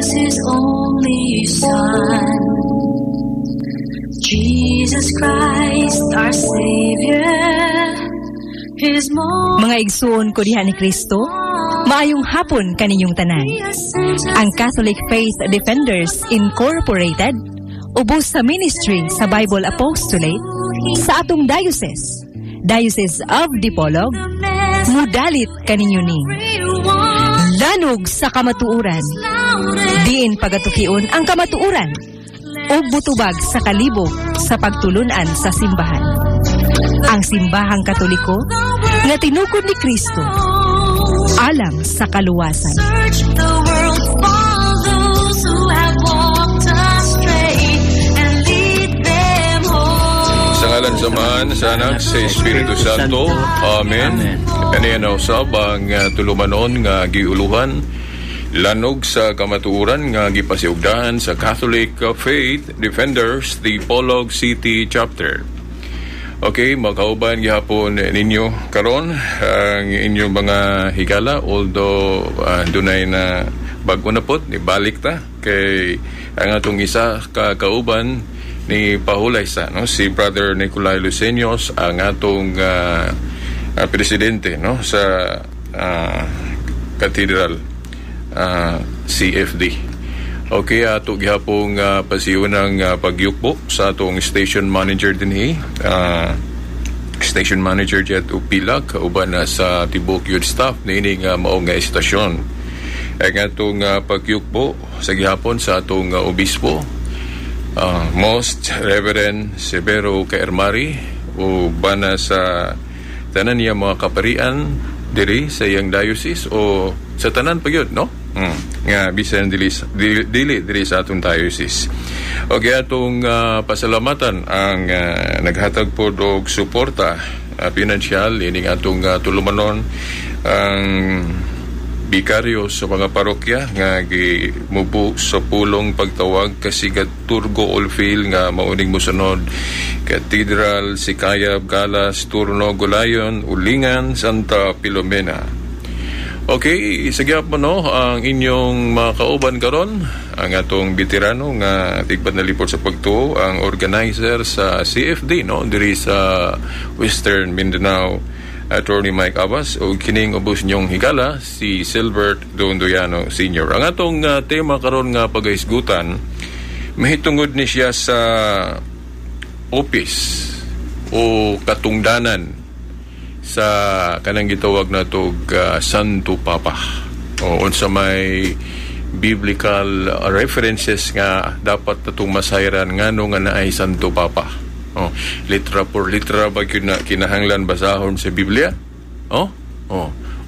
us his only Son, Jesus Christ, our Savior. His most Mga igsuon ko diha ni Kristo, maayong hapon kaninyong tanan. Ang Catholic Faith Defenders Incorporated, ubos sa ministry sa Bible Apostolate sa atong diocese, Diocese of Dipolog, mudalit kaninyo ning Lanog sa Kamatuoran. Diin pagatukion ang kamatuoran ug mutubag sa kalibog sa pagtulunan sa simbahan. Ang Simbahang Katoliko nga tinukod ni Kristo alang sa kaluwasan. Search the world for those who have walked astray and lead them home. Sa ngalan sa Amahan, sa Anak, sa Espiritu Santo. Amen. Kaniya na usab ang tulumanon nga giuluhan Lanog sa Kamatuoran nga gipasiugdahan sa Catholic Faith Defenders, Dipolog City Chapter. Okay, makauban gihapon ninyo karon ang inyong mga higala, although dunay na bago na pod ni balik ta kay ang atong isa ka kauban ni pahulay sa, no, si Brother Nicolai Luceños, ang atong presidente, no, sa Cathedral CFD. Okay, ato gihapong pasiyonang pagyukbo sa atong station manager dinhi. Station manager Jet Upila, kauban na sa tibok youth staff niini nga mao nga estasyon. Ang atong pagyukbo sa gihapon sa atong obispo, Most Reverend Severo Kaermari, o bana sa tanan niya mga kaparian diri sa iyang diocese o sa tanan pa gyud, no? Nga bisan dili dili, dili diri sa atong diocese. Okay, atong pasalamatan ang naghatag pod og suporta pinansyal ining atong tulumanon, ang bikaryo sa mga parokya nga gimubo sa pulong pagtawag Kasigat Turgo Olfil nga mauning mosunod: Cathedral, Sikayab, Galas, Turno, Gulayon, Ulingan, Santa Filomena. Okay, sige po, no, ang inyong mga kauban karon, ang atong veterano nga tigbat na lipod sa pagtuo, ang organizer sa CFD, no, diri sa Western Mindanao, Attorney Mike Abbas, o kining ubos niyong higala, si Silbert Dondoyano Sr. Ang atong tema karon nga pagahisgutan mahitungod ni siya sa office o katungdanan sa kanang gitawag na og Santo Papa o unsa may biblical references nga dapat natong masayran ngano nga naay Santo Papa. Oh, litra por litra ba gyud na kinahanglan basahon sa Biblia? Oh.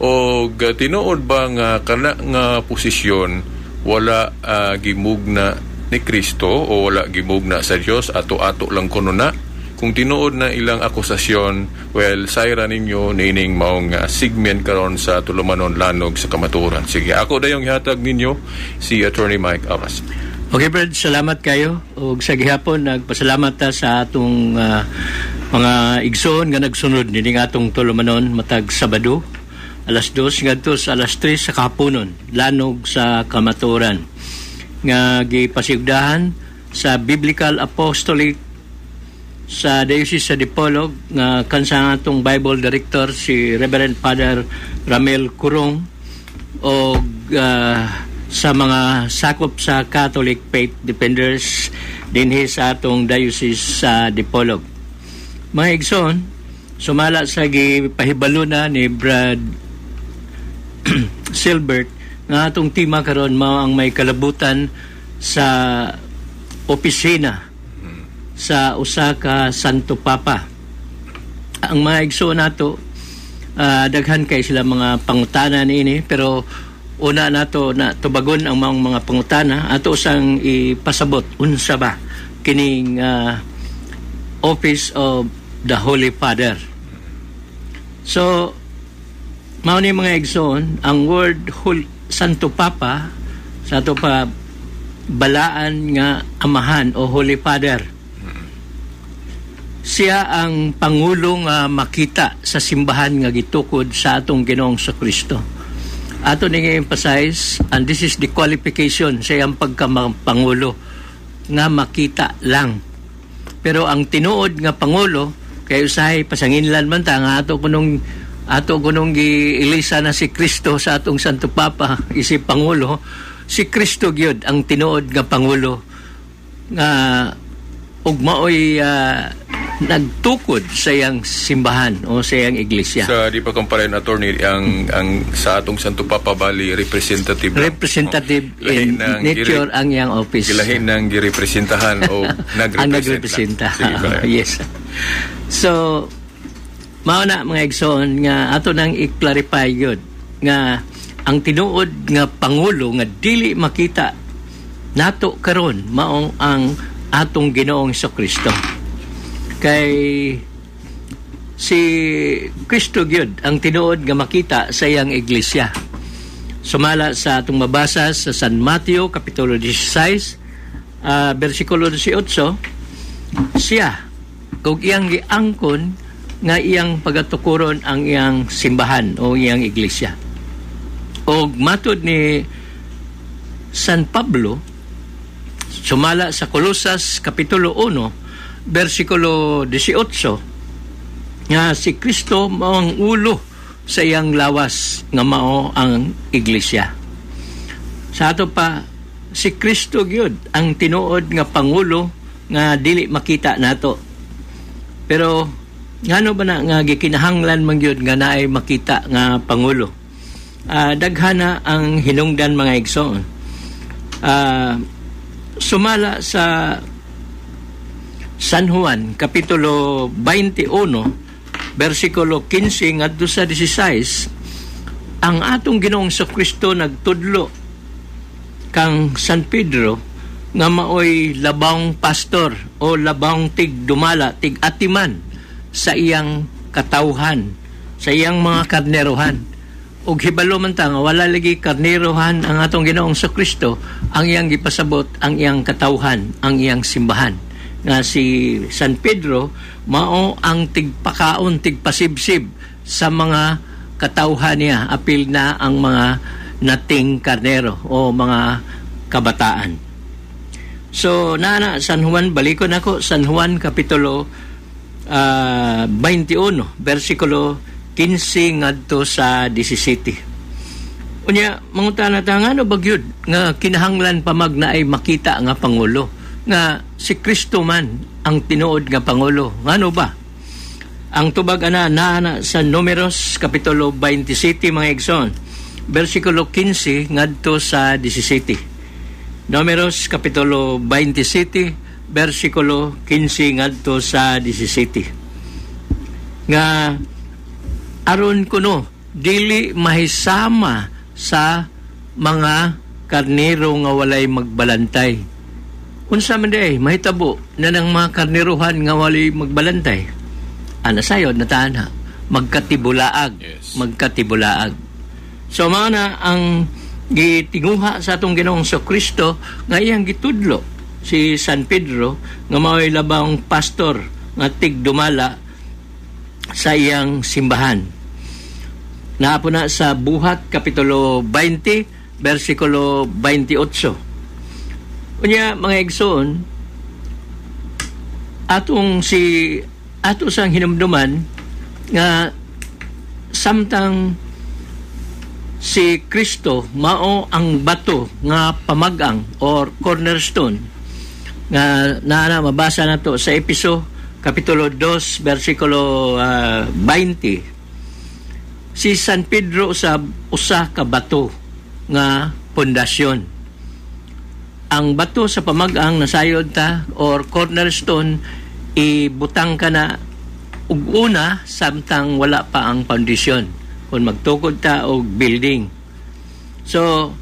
O tinuod ba nga kana nga posisyon wala gimugna ni Kristo o wala gimugna sa Dios, ato-ato lang kuno na? Kung tinuod na ilang akusasyon, well, sayra ninyo nining maong segment karon sa tulumanon Lanog sa Kamatuoran. Sige, ako dayong ihatag ninyo si Attorney Mike Abbas. Okay, Brad, salamat kayo. Ug sa gihapon nagpasalamat ta sa atong mga igsoon nga nagsunod nining atong tulumanon matag Sabado alas 2 ngadto sa alas 3 sa kahaponon, Lanog sa Kamatuoran, nga gipasigdahan sa Biblical Apostolate sa Diocese sa Dipolog, nga kansa atong Bible Director si Reverend Father Ramel Kurong o sa mga sakop sa Catholic Faith Defenders dinhi sa atong Diocese sa Dipolog. Mga igsoon, sumala sa gipahibalo na ni Brad Silbert nga atong tema karon mao ang may kalabutan sa opisina sa usa ka Santo Papa. Ang mga igsoon nato, daghan kay sila mga pangutana niini, pero una nato na tubagon ang mga pangutana, ato usang ipasabot unsa ba kining Office of the Holy Father. So mao ni, mga igsoon, ang word Santo Papa sa ato pa balaan nga amahan o Holy Father. Siya ang pangulo nga makita sa simbahan nga gitukod sa atong Ginoong Kristo. Ato ning emphasize, and this is the qualification sa iyang pagkapangulo, nga makita lang. Pero ang tinuod nga pangulo, kay usahay pasanginlan man ta nga ato kunong giilisa na si Kristo sa atong Santo Papa isip pangulo. Si Kristo gyud ang tinuod nga pangulo nga ug maoy nagtukod sa iyang simbahan o sa iyang iglesia. Sa di pa kumpara, attorney, ang sa atong Santo Papa bali representative lang. Representative Oh, lahi in ng nature ang iyang office. Gilahin ng girepresentahan o nagrepresenta. Ang nagrepresenta. Sige, pala. Yes. So, mao na, mga igsoon, nga ato nang i-clarify yun nga ang tinuod nga pangulo nga dili makita nato karon maong ang atong Ginoong Kristo. Kay si Kristo gyud ang tinuod nga makita sa iyang iglesia. Sumala sa atong mabasa sa San Mateo kapitulo 16, bersikulo 18, siya kung iyang giangkon nga iyang pagatukuron ang iyang simbahan o iyang iglesia. Og matod ni San Pablo sumala sa Kolosas kapitulo 1 bersikulo 18 nga si Kristo mao ang ulo sa iyang lawas nga mao ang iglesia. Sa ato pa, si Kristo gyud ang tinuod nga pangulo nga dili makita nato. Pero ngano ba na nga gikinahanglan man gyud nga naay makita nga pangulo? Daghana ang hinungdan, mga igsoon. Sumala sa San Juan kapitulo 21 bersikulo 15 ngadto sa 16, ang atong Ginoong Kristo nagtudlo kang San Pedro nga maoy labang pastor o labang tigdumala, tig-atiman sa iyang katawhan, sa iyang mga karnerohan. Ug hibalo man ta nga wala lagi karnerohan ang atong Ginoong Kristo, ang iyang gipasabot ang iyang katawhan, ang iyang simbahan. Nga si San Pedro mao ang tigpakaon, tigpasibsib sa mga katawhan niya, apil na ang mga nating karnero o mga kabataan. So, nana, San Juan, balikon ako, San Juan, Kapitulo 21, versikulo 15 ngadto sa 17. Unya, mangutana ta, ngano ba gyud nga kinahanglan pa mag naay makita nga pangulo? Nga si Kristo man ang tinuod nga pangulo. Ngano ba? Ang tubag ana naa sa Numeros Kapitulo 27, mga igsoon, versikulo 15 ngadto sa 17. Numeros Kapitulo 27 versikulo 15 ngadto sa 17. Nga aron kuno dili mahisama sa mga karnero nga walay magbalantay. Unsa man diay mahitabo na ng mga karneruhan nga walay magbalantay? Ana sayod na na magkatibulaag, magkatibulaag. So mao na ang gitinguha sa atong Ginoong Kristo nga iyang gitudlo si San Pedro nga mao'y labang pastor nga tigdumala sa iyang simbahan. Naa po na sa Buhat Kapitulo 20 versikulo 28. Unya, mga igsoon, atong si ato sang hinumduman nga samtang si Kristo mao ang bato nga pamagang or cornerstone nga naa na mabasa nato sa Epeso Kapitulo 2 versikulo 20, si San Pedro sa usa ka bato nga pundasyon. Ang bato sa pamagang, nasayod ta, or cornerstone, ibutang ka na ug una samtang wala pa ang foundation kung magtukod ta og building. So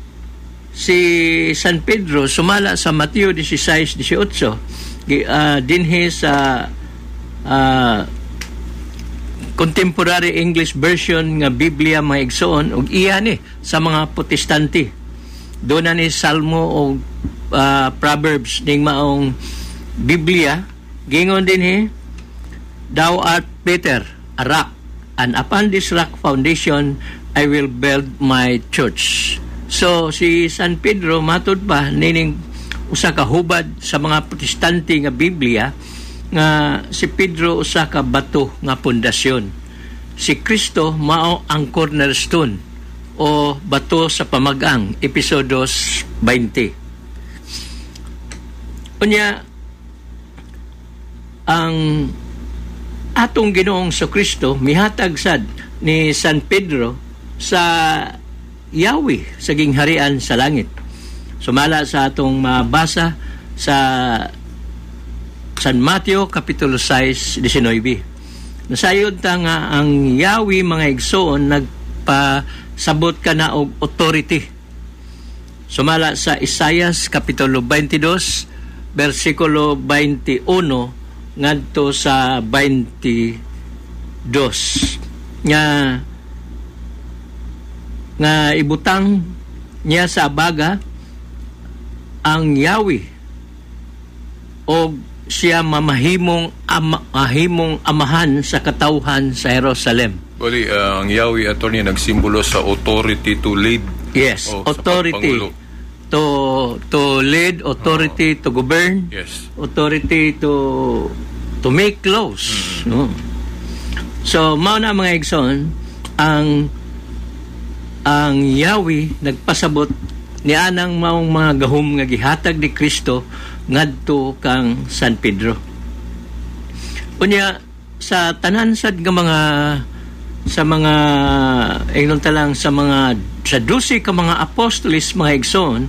si San Pedro, sumala sa Mateo 16:18, dinhi sa Contemporary English Version nga Biblia, mga igsoon, ug iya ni sa mga Protestante, doon na ni Salmo o Proverbs ning maong Biblia. Gingon dinhi, "Thou art Peter, a rock, and upon this rock foundation I will build my church." So si San Pedro, matud pa nining usa ka hubad sa mga Protestante nga Biblia, nga si Pedro usa ka bato nga pundasyon. Si Kristo mao ang cornerstone o bato sa pamagang, Episo 2:20. Unya ang atong Ginoong Kristo mihatag sad ni San Pedro sa yawi sa gingharian sa langit. Sumala sa atong mabasa sa San Mateo Kapitulo 6:19. Nasayod ta nga ang yawi, mga igsoon, nagpasabot ka na og authority. Sumala sa Isayas Kapitulo 22 versikulo 21 ngadto sa 22 nga nga ibutang niya sa abaga ang yawi og siya mamahimong amahan sa katawhan sa Jerusalem. Bali, ang yawi, attorney, nagsimbolo sa authority to lead. Yes, O, sa authority pagpangulo. to lead, authority to govern, authority to make laws. No? So mao na, mga igsoon, ang yawi nagpasabot ni anang maong mga gahom nga gihatag ni Kristo ngadto kang San Pedro. Unya sa tanan sad nga mga sa mga ingnon ta lang sa mga sa 12 ka mga apostoles, mga igsoon,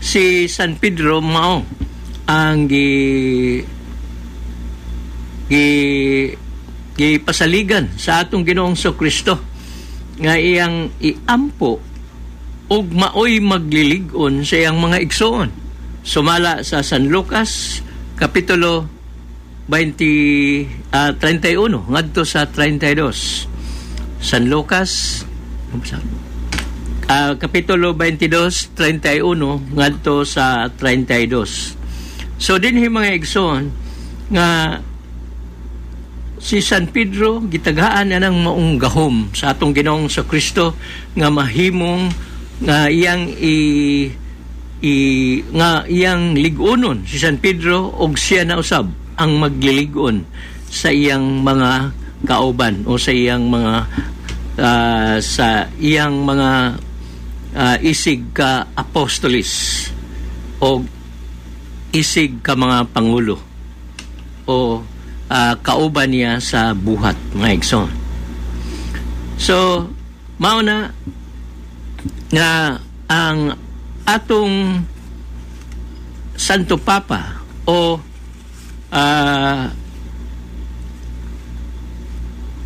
si San Pedro mao ang gi gi gipasaligan sa atong Ginoong Kristo nga iyang iampo ug maoy maglilig-on sa iyang mga igsoon. Sumala sa San Lucas Kapitulo 20 31 ngadto sa 32. San Lucas Kapitulo 22, 31 ngadto sa 32. So dinhi, mga igsoon, nga si San Pedro gitagaan na ng maong gahom sa atong Ginoong sa Kristo nga mahimong nga iyang i nga iyang lig-unon si San Pedro og siya na usab ang maglilig-on sa iyang mga kauban o sa iyang mga isig ka apostolis o isig ka mga pangulo o kauban niya sa buhat, mga igsoon. So, mao na nga ang atong Santo Papa o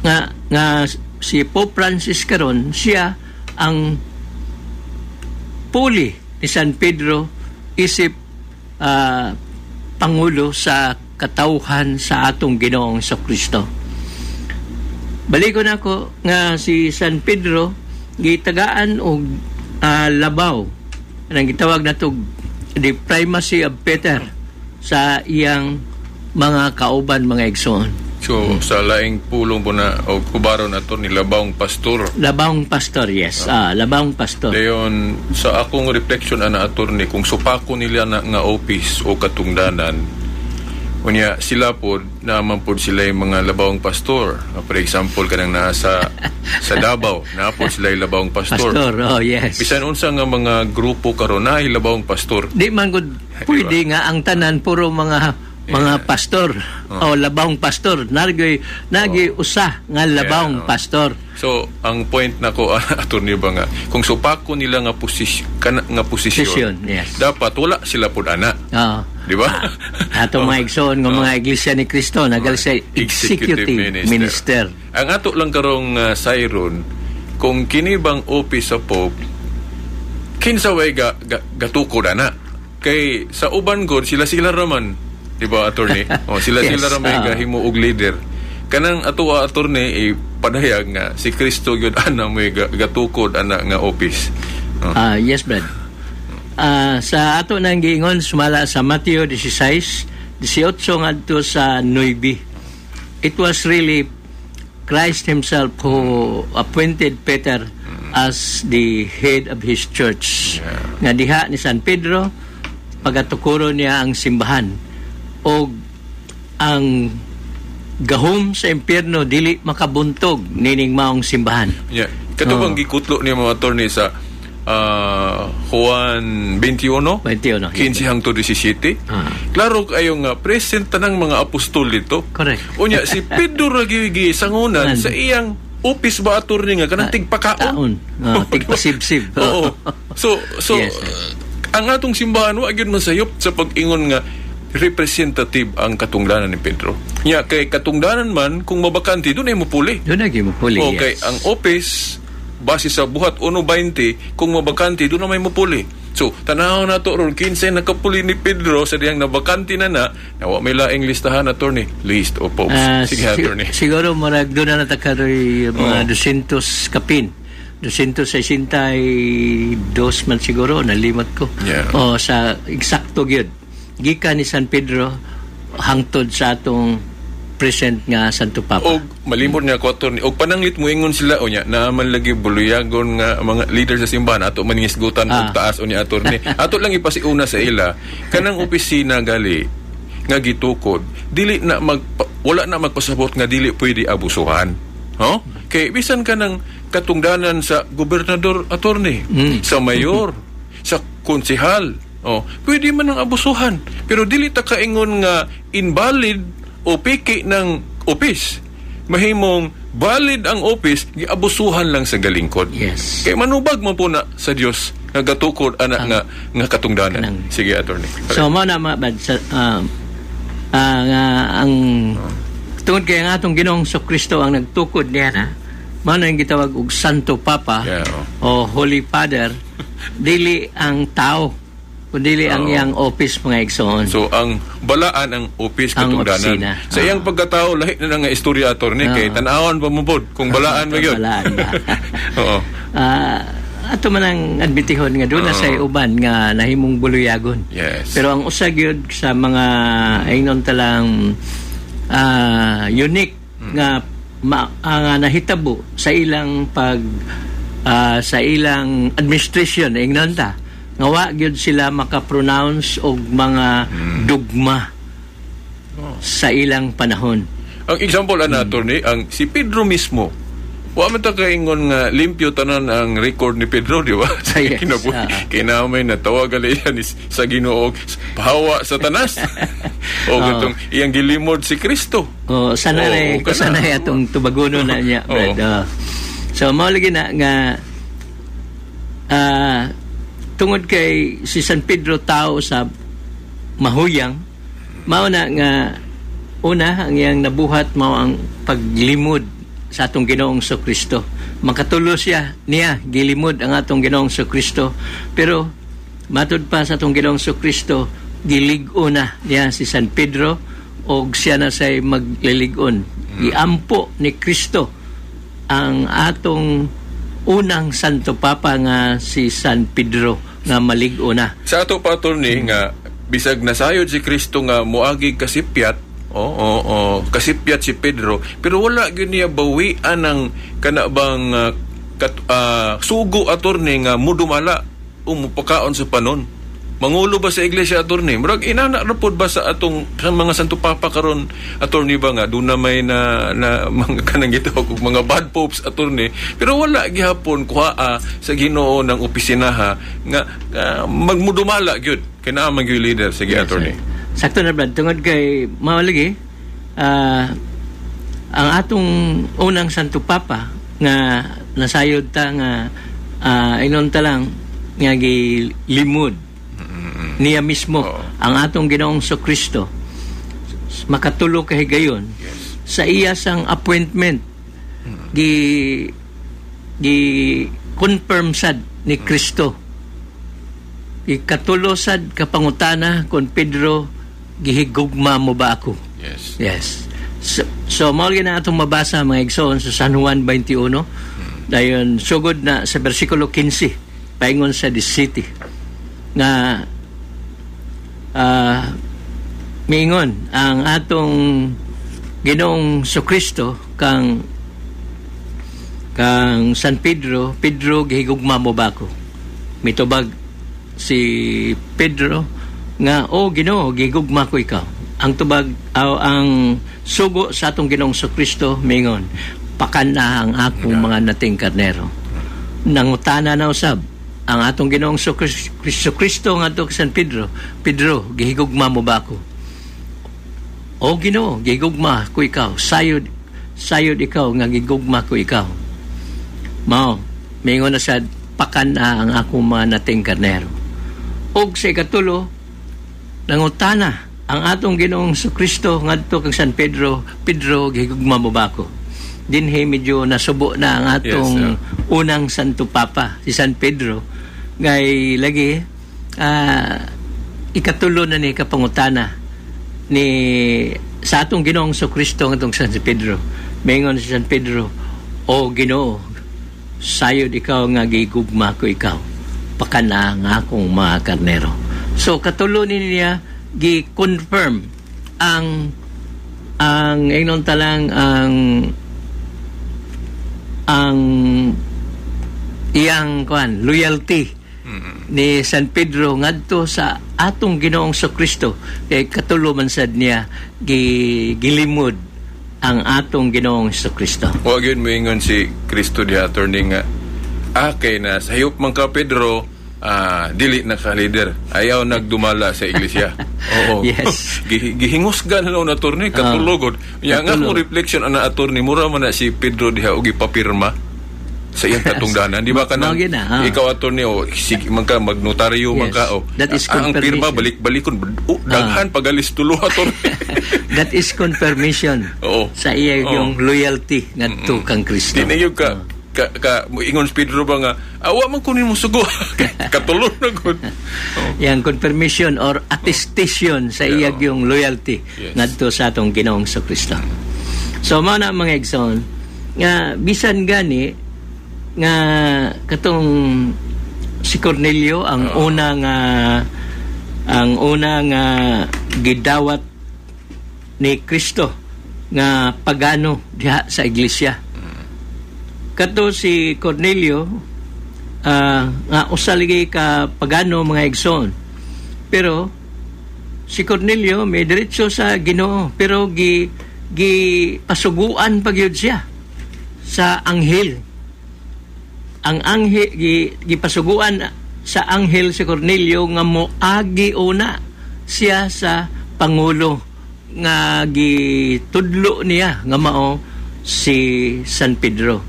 nga nga si Pope Francis karon, siya ang puli ni San Pedro isip pangulo sa katawhan sa atong Ginoong sa Kristo. Balikon ako nga si San Pedro gitagaan og labaw anang gitawag nato the primacy of Peter sa iyang mga kauban, mga igsoon. So, sa laing pulong po na, o kubaron ato ni labawng pastor. Labawng pastor, yes. Labawng pastor. Dayon, sa akong reflection ana, attorney, kung supako nila na nga office o katungdanan, unya sila pod naman pod sila yung mga labawng pastor. For example, kanang naa sa Davao, naa pod sila yung labawng pastor. Pastor, oh yes. Bisan unsa nga mga grupo karon na labawng pastor. Di man gud pwede nga ang tanan puro mga pastor o labawng pastor. Nargoy nagi usa nga labawng pastor. So, ang point nako, attorney, ba nga kung supako nila nga posisyon nga posisyon, Posisyon, yes. dapat wala sila pod ana. Oo. Di ba? Ato mga igsoon nga mga Iglesia ni Cristo nagal sa executive minister. Ang ato lang karong sayron kung kini bang office sa Pope, kinsa way ga, gatukod ana, kay sa uban gud sila sila raman, di ba, attorney? Oh, sila sila ra may gahimo og leader. Kanang ato, attorney, ipadayag nga si Kristo gyud ana may gatukod ana nga office. Oh. Ah, yes, Brad. Sa ato nang giingon sumala sa Mateo 16, 18 ngadto sa 9. It was really Christ himself who appointed Peter. as the head of his church. Nga diha ni San Pedro pagatukuro niya ang simbahan og ang gahom sa impyerno dili makabuntog nining maong simbahan. Yeah. Kato bang gikutlo niya, mga attorney, sa Juan 21? 21. 15 hangtod 17. Klaro kayo nga present tanang mga apostol dito. Unya si Pedro ra gyud gisangunan sa iyang office ba, attorney, nga kanang tigpakaon. Taon. Tigpasibsib. Oo. So ang atong simbahan wa gyud masayop sa pag-ingon nga representative ang katungdanan ni Pedro. Nya kay katungdanan man kung mabakante, doon ay mupuli. Doon na gyud mopuli. Okay, ang office base sa Buhat 1:20, kung mabakante, doon na may mupuli. So, tanaw na to ron 15 nakapuli ni Pedro sa diyang nabakante na na, nawa may laing listahan, attorney, list of popes. Sige, attorney. Siguro murag doon na natakaroy mga 200 kapin. 262 man siguro, nalimot ko. O sa eksakto gyud. Gikan ni San Pedro hangtod sa atong present nga Santo Papa. Og malimot niya ko, attorney, og pananglit mo ingon sila unya na man lagi buluyagon nga mga leader sa simbahan ato maningisgutan og taas unya, attorney. Ato lang ipasiuna sa ila kanang opisina gali nga gitukod dili na mag wala na magpasabot nga dili pwede abusuhan. Ho? Kay bisan ka ng katungdanan sa gobernador, attorney, sa mayor, sa konsehal, oh, pwede man ang abusuhan. Pero dili ta kaingon nga invalid o piki ng office. Mahimong valid ang office, giabusuhan lang sa galingkod. Kay manubag man po na sa Dios nga gatukod ana nga nga katungdanan. Sige, attorney. So mao na mga bad sa nga ang tungod kay ang atong Ginoong Kristo ang nagtukod niya na mao na yung gitawag og Santo Papa o Holy Father, dili ang tao kundi ang iyang office, mga igsoon. So ang balaan ang office, Ang katungdanan. opisina. Sa iyang pagkatao lahi na nga istorya, attorney, kay tan-awan pa mo pod kung balaan ba gyud. Balaan ba? Oo. Ato man ang admitihon nga doon na sa uban nga nahimong buluyagon. Pero ang usa gyud sa mga ingnon talang unique nga nga nahitabo sa ilang pag sa ilang administration, ingnon ta nga wa gyud sila maka-pronounce og mga dugma sa ilang panahon. Ang example ana, attorney, ang si Pedro mismo. Wa man ta kaingon nga limpyo tanan ang record ni Pedro, di ba? Sa kinabuhi. Kay na may natawag gali ni sa Ginoo pahawa Satanas. O katong iyang gilimod si Kristo. Oh, sana rin, kana. sana atong tubagono na niya, Brad. Oh. So mao lagi na nga tungod kay si San Pedro tao sa mahuyang, mao na nga una ang iyang nabuhat mao ang paglimod sa atong Ginoong Kristo. Makatulo siya niya gilimod ang atong Ginoong Kristo, pero matud pa sa atong Ginoong Kristo gilig-on na niya si San Pedro og siya na say maglilig-on. Giampo ni Kristo ang atong unang Santo Papa nga si San Pedro nga malig-on na. Sa ato pa, attorney, nga bisag nasayod si Kristo nga moagi kasipyat, oo, kasipyat si Pedro, pero wala gyud niya bawian ang kana bang sugo, attorney, nga mudumala o mupakaon sa panon. Mangulo ba sa iglesia, attorney? Murag inana ra pod ba sa atong sa mga Santo Papa karon, attorney, ba nga doon na may na, na mga kanang gitawag og mga bad popes, attorney, pero wala gihapon kuhaa sa Ginoo ng opisinaha nga, nga magmudumala gyud kay naa man gyud leader. Sige, attorney. Sir. Sakto na, Brad. Tungod kay mao lagi ang atong unang Santo Papa nga nasayod ta nga inon ta lang nga gilimod niya mismo ang atong Ginoong Kristo makatulo ka higayon sa iya sang appointment gi gi confirm sad ni Kristo. Ikatulo sad kapangutana kung, "Pedro, gihigugma mo ba ako?" Yes. So mao lagi na atong mabasa, mga igsoon, sa San Juan 21. Dayon sugod na sa bersikulo 15 paingon sa 17 nga miingon ang atong Ginoong Kristo kang Kang San Pedro, "Pedro, gihigugma mo ba ako?" Mitubag si Pedro nga, "O Ginoo, gihigugma ko ikaw." Ang tubag aw ang sugo sa atong Ginoong Kristo mingon, "Pakan-a ang akong mga nating karnero." Nangutana na usab ang atong Ginoong Kristo Kristo ngadto kay San Pedro, "Pedro, gihigugma mo ba ako?" "O Ginoo, gihigugma ko ikaw. Sayod sayod ikaw nga gigugma ko ikaw." Mao, mingon na sad, "Pakan-a ang akong mga nating karnero." Og sa ikatulo, nangutana ang atong Ginoong Kristo ngadto kang San Pedro, "Pedro, gihigugma mo ba ako?" Dinhi medyo nasubo na ang atong unang Santo Papa, si San Pedro, ngay lagi ikatulo na ni kapangutana ni sa atong Ginoong Kristo ngadtong San Pedro. Mingon si San Pedro, "O Ginoo, sayod ikaw nga gigugma ko ikaw. Pakan-a ang akong mga karnero." So katulo ni niya gi-confirm ang ingnon talang ang iyang kuan loyalty ni San Pedro ngadto sa atong Ginoong Kristo, kay katulo man sad niya gilimod ang atong Ginoong Kristo. Wa gyud moingon si Kristo diha, attorney, nga kay na sayop man ka, Pedro, dili na ka leader. Ayaw nagdumala sa iglesia. Oo. Gihingusgan na na, attorney, katulo gud. Nya nga Katulo. akong reflection ana, attorney, mura man na si Pedro diha og ipapirma sa iyang katungdanan. Di ba kanang Mao gyud na, ah. ikaw, attorney, o sige man ka magnotaryo man ka, o That is ang pirma confirmation. balik-balikon. Oh, daghan pagalis tulo, attorney. That is confirmation sa iya yung loyalty ngadto kang Kristo. Di na yung ka ingon si Pedro ba nga awa man kunin mo sugo, katulo na gud. Oh. Yang confirmation or attestation sa iya yung loyalty ngadto sa atong Ginoong Kristo. So mao na, mga igsoon, nga bisan gani nga katong si Cornelio ang una nga gidawat ni Kristo nga pagano diha sa iglesia. Kato si Cornelio nga usa lagi ka pagano, mga igsoon. Pero si Cornelio may diretso sa Ginoo, pero gi gi pasuguan pa gyud siya sa anghel. Ang anghel gipasuguan sa anghel si Cornelio nga moagi una siya sa pangulo nga gitudlo niya nga mao si San Pedro.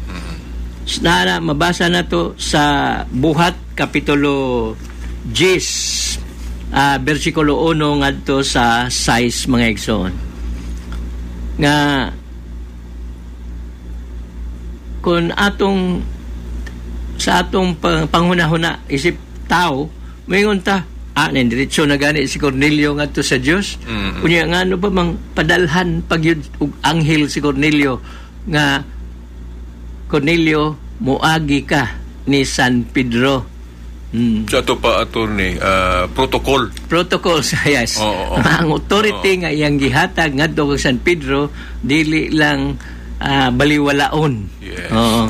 Na mabasa na to sa Buhat kapitulo 10 versikulo 1 ngadto sa 6, mga igsoon, nga kung atong sa atong panghuna-huna isip tao, moingon ta, "Nindiretso na gani si Cornelio ngadto sa Dios. Unya ngano pa mang padalhan pagyud og anghel si Cornelio nga, 'Cornelio, moagi ka ni San Pedro'?" Sa ato pa, attorney, protocol. Protocol, yes. Oo, oo. Ang authority nga iyang gihatag ngadto kang San Pedro dili lang baliwalaon. Oo.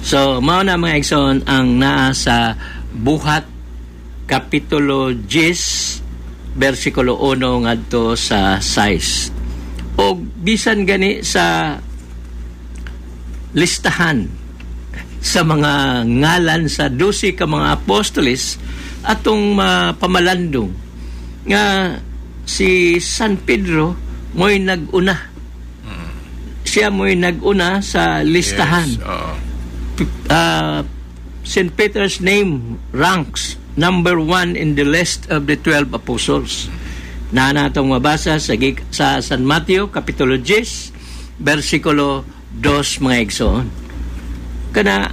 So mao na, mga igsoon, ang naa sa Buhat kapitulo 10 versikulo 1 ngadto sa 6. Og bisan gani sa listahan sa mga ngalan sa 12 ka mga apostoles, atong mapamalandong nga si San Pedro mo'y nag-una. Siya mo'y nag-una sa listahan. Yes. Oo. St. Peter's name ranks number 1 in the list of the 12 apostles. Na natong mabasa sa San Mateo, Kapitulo 10, versikulo 2, mga igsoon. Kana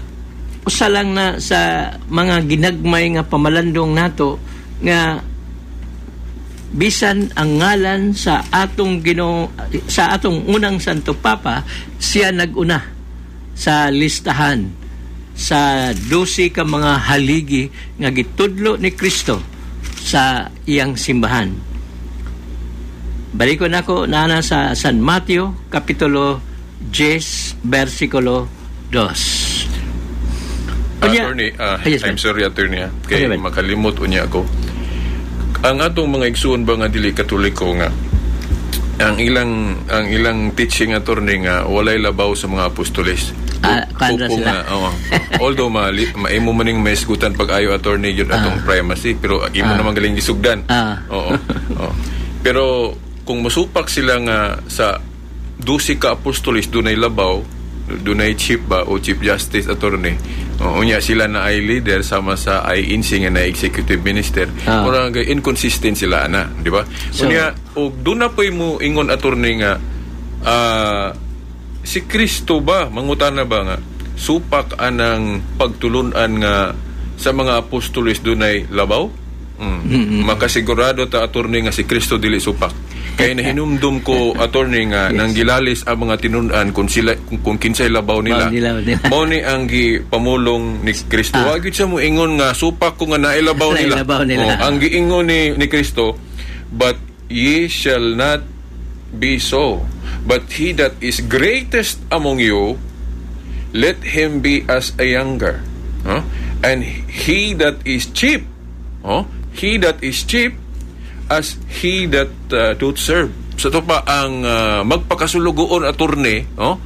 usa lang na sa mga ginagmay nga pamalandong nato nga bisan ang ngalan sa atong Ginoo, sa atong unang Santo Papa, siya nag-una sa listahan sa 12 ka mga haligi nga gitudlo ni Kristo sa iyang simbahan. Balikon ako nana sa San Mateo kapitulo 10 versikulo 2. Unya- Attorney, Yes, I'm ma'am. Sorry, attorney, kay Okay, ma'am. makalimot unya ako. Ang atong mga igsuon ba nga dili Katoliko nga ang ilang teaching, attorney, nga walay labaw sa mga apostoles. Kuan ra Opo sila. nga, oo. Although mali, maimo man ning maisgutan pag ayo, attorney, yun atong primacy, pero imo naman galing gisugdan. Oo. Pero kung masupak sila nga sa 12 ka apostoles dunay labaw, dunay chief ba o chief justice, attorney. Oo, unya sila na ay leader sama sa INC nga na executive minister. Mura nga inconsistent sila ana, di ba? Unya og doon na po'y mo ingon, attorney, nga si Kristo ba, mangutana ba nga supak anang pagtulunan nga sa mga apostoles dunay labaw? Makasigurado ta, attorney, nga si Kristo dili supak. Kay nahinumdum ko, attorney, nga nang gilalis ang mga tinun-an kung sila kung kinsay labaw nila. Mao nila, nila. Mao ni ang gipamulong ni Kristo. Wa gyud siya mo ingon nga supak ko nga nailabaw nila. Nailabaw nila. Oh, ang giingon ni Kristo, "But ye shall not be so. But he that is greatest among you, let him be as a younger. Huh? And he that is chief, oh, he that is chief, as he that doth serve." Sa to pa ang magpakasulugoon, attorney, oh,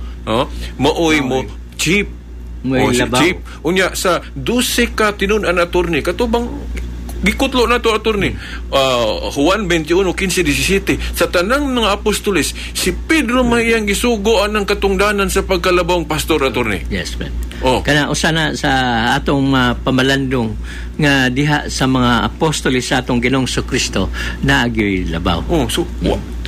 maoy mo chief. Mo'y Oh, si labaw. chief. Unya sa 12 ka tinun-an, attorney, katubang gikutlo na to, attorney. Juan 21, 15, 17. Sa tanang mga apostoles, si Pedro may iyang gisugo anang katungdanan sa pagkalabawng pastor, attorney. Yes, man. Oh. Kana usa na sa atong pamalandong nga diha sa mga apostoles sa atong Ginoong Kristo naa gyoy labaw. Oh, so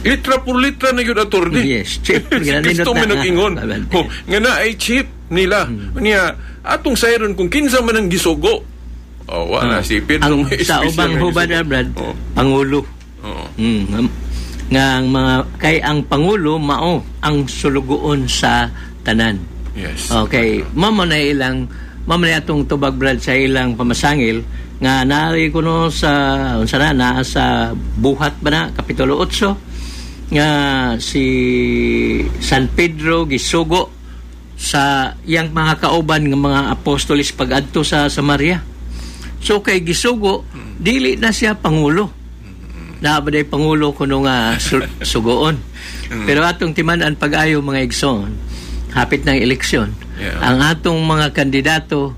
litra por litra na yun, attorney. Yes, chief. Si Kristo Ginanindot may na. nag-ingon. Oh, nga na ay chief nila. Niya, atong sayron kung kinsa man ang gisugo. Oh, wala si Pedro Ang may sa espesyal ubang nga hubad gisugo. na, Brad, pangulo. Nga ang mga kay ang pangulo mao ang sulugoon sa tanan. Okay, mao na atong tubag, Brad, sa ilang pamasangil nga naari kuno sa unsa na naa sa Buhat ba na kapitulo 8 nga si San Pedro gisugo sa iyang mga kauban nga mga apostoles pag-adto sa Samaria. So kay gisugo, dili na siya pangulo. Naa ba day pangulo kuno nga sugoon. Pero atong timan-an pag-ayo, mga igsoon, hapit ng eleksyon. Ang atong mga kandidato,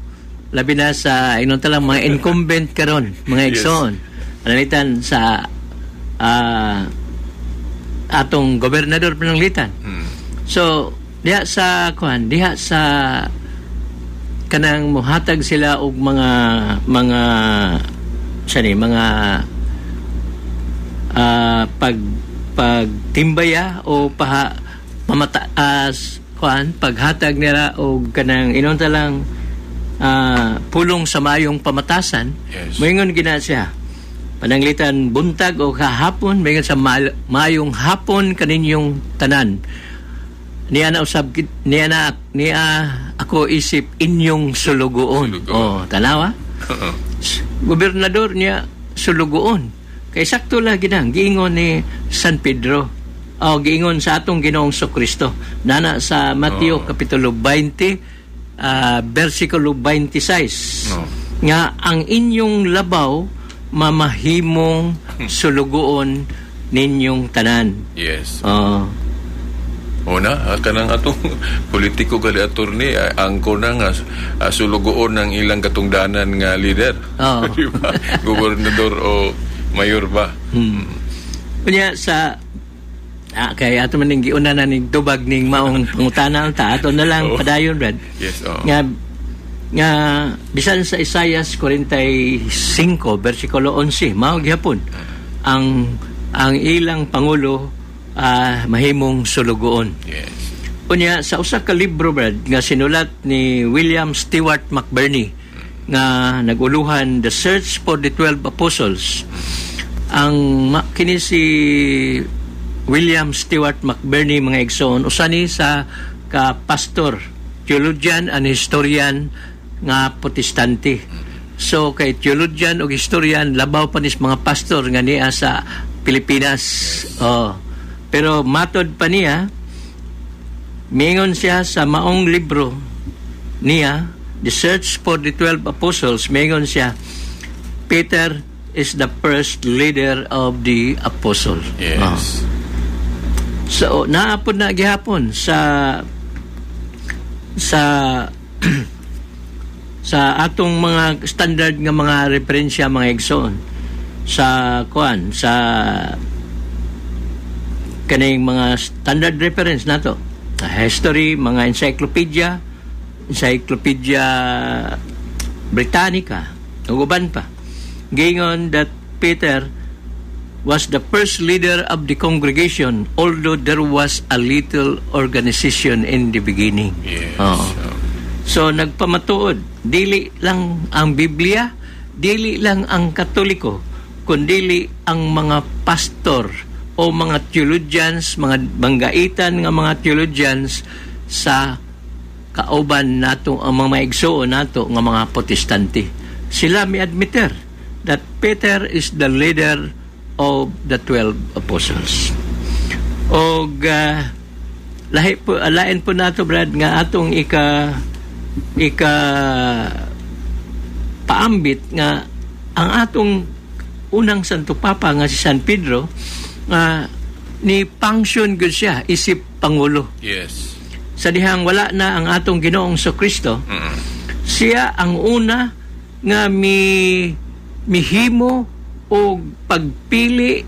labi na sa inon talang mga incumbent karon, mga igsoon. Pananglitan sa atong gobernador pananglitan. So diha sa kuan, diha sa kanang muhatag sila og mga sa ni mga pag pagtimbaya o paha pamataas kuan paghatag nila og kanang inon ta lang pulong sa mayong pamatasan, moingon gina siya pananglitan buntag o kahapon, moingon sa mayong hapon kaninyong tanan, niya na usab niya na niya ako isip inyong sulugoon. Sulugoon. Oh, tanawa. Gobernador niya sulugoon. Kay sakto lagi nang giingon ni San Pedro. O giingon sa atong Ginoong Kristo. Nana sa Mateo kapitulo 20 versikulo 26. Nga ang inyong labaw mamahimong sulugoon ninyong tanan. Oh. Una, kanang atong politiko gali, attorney, angko na nga sulugoon ng ilang katungdanan nga leader. Di ba? Gobernador o mayor ba? Kunya sa kay ato man ning giuna na ning tubag ning maong pangutana ta ato na lang padayon, Brad. Yes, oo. Nga nga bisan sa Isaias 45 versikulo 11 mao gihapon ang ilang pangulo mahimong sulugoon. Unya sa usa ka libro, Brad, nga sinulat ni William Stewart McBirnie nga naguluhan The Search for the 12 Apostles. Ang kini si William Stewart McBirnie, mga igsoon, usa ni sa ka pastor, theologian and historian nga Protestante. So kay theologian ug historian labaw pa nis mga pastor nga niya sa Pilipinas. Oh. Pero matod pa niya, mingon siya sa maong libro niya, The Search for the 12 Apostles, mingon siya, Peter is the first leader of the apostle. So naapod na gihapon sa atong mga standard nga mga referensya, mga igsoon, sa kuan, sa kaning mga standard reference nato, history, mga encyclopedia, Encyclopedia Britannica ug uban pa, gingon that Peter was the first leader of the congregation, although there was a little organization in the beginning. Oo. So nagpamatuod, dili lang ang Biblia, dili lang ang Katoliko, kundili ang mga pastor o mga theologians, mga banggaitan nga mga theologians sa kauban nato, ang mga maigsuon nato nga mga Protestante. Sila mi admitter that Peter is the leader of the 12 apostles. Og lahi po, lain po nato, Brad, nga atong ika paambit nga ang atong unang Santo Papa nga si San Pedro nga ni function gud siya isip pangulo sa dihang wala na ang atong Ginoong Kristo. Siya ang una nga mi mihimo og pagpili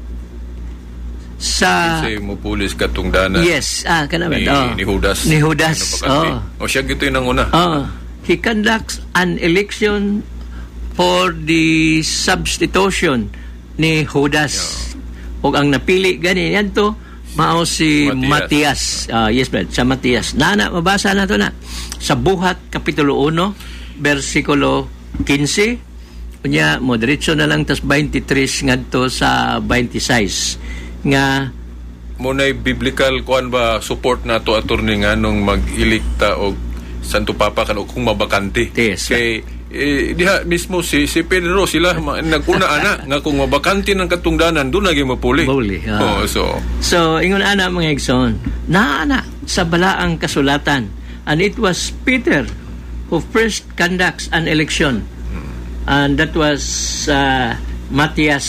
sa Kasi mupulis katungdanan Yes, kana ba? Ni, ni Judas. Ni Judas. Ano Oh. O siya gito yung nanguna. He conducts an election for the substitution ni Judas. Og ang napili gani yanto mao si Matias. Matias. Ah, yes, Brad, sa Matias. Nana mabasa na to na sa Buhat kapitulo 1 bersikulo 15. Unya mo diretso na lang tas 23 ngadto sa 26 nga. Muna'y biblical kuan ba, support nato, attorney, nga nung mag-elikta og Santo Papa kan kung mabakante. Kay eh, diha mismo si si Pedro sila naguna ana nga kung mabakante ng katungdanan doon lagi mapuli. Mapuli, ah. Oh, so So, ingon ana, mga igsoon, naa sa balaang kasulatan, and it was Peter who first conducts an election. And that was Matthias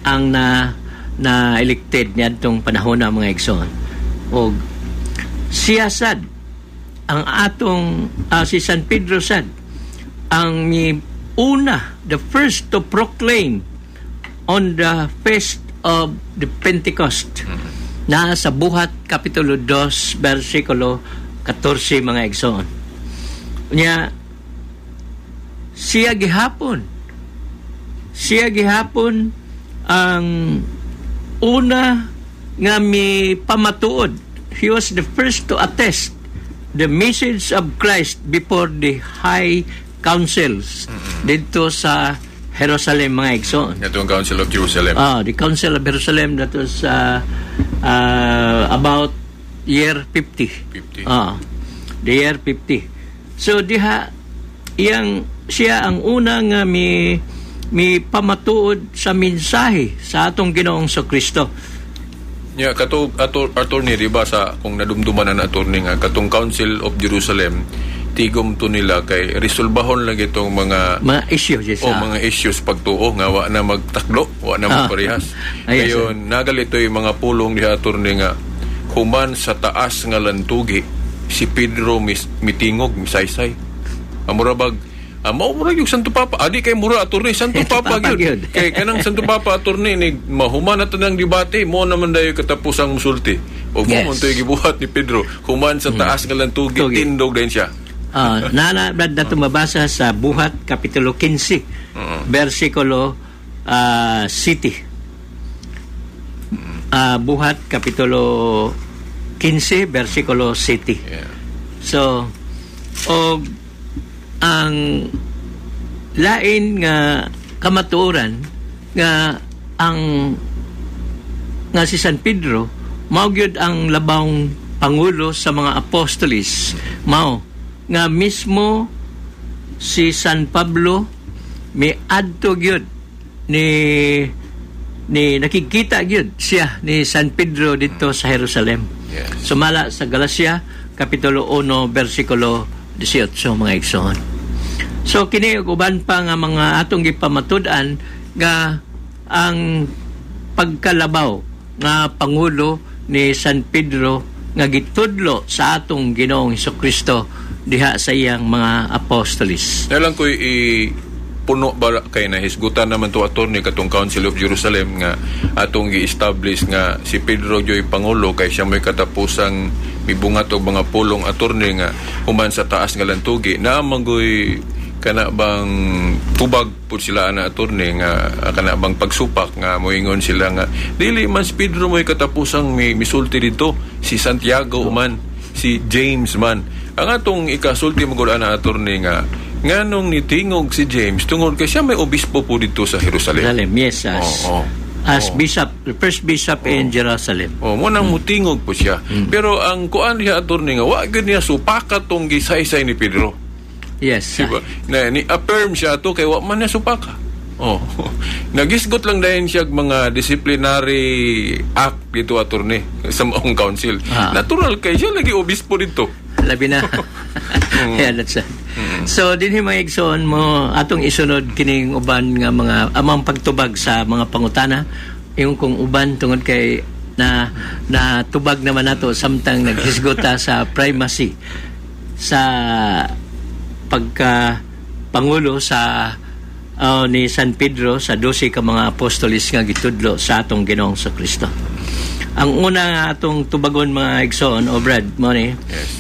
ang na na elected niadtong panahon na, mga igsoon. Og siya sad ang atong si San Pedro sad ang mi una, the first to proclaim on the feast of the Pentecost na sa Buhat Kapitulo 2 versikulo 14, mga igsoon. Unya siya gihapon ang una nga mi pamatuod. He was the first to attest the message of Christ before the high councils dito sa Jerusalem, mga igsoon. Ito ang Council of Jerusalem. Ah, the Council of Jerusalem, that was about year 50. 50. Ah, the year 50. So diha iyang siya ang una nga mi mi pamatuod sa mensahe sa atong Ginoong Kristo. Yeah, kato ato, attorney, di ba, sa kung nadumduman na attorney nga katong Council of Jerusalem, tigom to nila kay resolbahon lang itong mga Mga issue yes, o mga issues pagtuo nga wa na magtaklo, wa na magparehas. Ah, yes, Kayon nagalito yung mga pulong diha, attorney, nga human sa taas nga lantugi si Pedro mitingog, misaysay. Amura bag mao mura yung Santo Papa. Adi kay mura, attorney, Santo Papa Papa gyud. gyud. Kay kanang Santo Papa, attorney, ni mahuman na tanang debate mo naman dayo katapusang musulti. O mo man to'y gibuhat ni Pedro human sa taas nga lantugi, Tugi. tindog din siya. Ah, nana Brad nato mabasa sa Buhat Kapitulo 15 versikulo city. Ah, Buhat Kapitulo 15 versikulo city. So og ang lain nga kamatuoran nga ang nga si San Pedro mao gyud ang labawng pangulo sa mga apostolis, mao nga mismo si San Pablo miadto gyud ni nakikita gyud siya ni San Pedro dito sa Jerusalem. Sumala sa Galacia Kapitulo 1 versikulo 18, mga igsoon. So kini ug uban pa nga mga atong gipamatud-an nga ang pagkalabaw nga pangulo ni San Pedro nga gitudlo sa atong Ginoong Kristo diha sa iyang mga apostolis. Nalang ko'y puno ba kay nahisgutan naman to, attorney, katong Council of Jerusalem nga atong gi-establish nga si Pedro juy pangulo kay siya may katapusang mibungat og mga pulong, attorney, nga human sa taas nga lantugi na manggoy kana bang tubag pud sila ana, attorney, nga kana bang pagsupak nga moingon sila nga dili man si Pedro mo'y katapusang misulti dito, si Santiago man, si James man. Ang atong ikasulti mo gud ana, attorney, nga nganong nitingog si James tungod kay siya may obispo po dito sa Jerusalem. Jerusalem, yes, as as bishop, the first bishop in Jerusalem. Oh, mo nang mutingog po siya. Pero ang kuan niya, attorney, nga wa gyud niya supaka tong gisaysay ni Pedro. Diba? Na ni affirm siya to kay wa man niya supaka. Oh. Nagisgot lang dayon siya og mga disciplinary act dito, attorney, sa maong council. Natural kay siya lagi obispo dito. Labi na. Yeah, that's it. So dinhi, mga igsoon, mo atong isunod kining uban nga mga amang pagtubag sa mga pangutana, yung kung uban tungod kay na natubag naman nato samtang naghisgota sa primacy sa pagka pangulo sa ni San Pedro sa 12 ka mga apostolis nga gitudlo sa atong Ginoong sa Kristo. Ang una nga atong tubagon, mga igsoon o Brad, mo ni.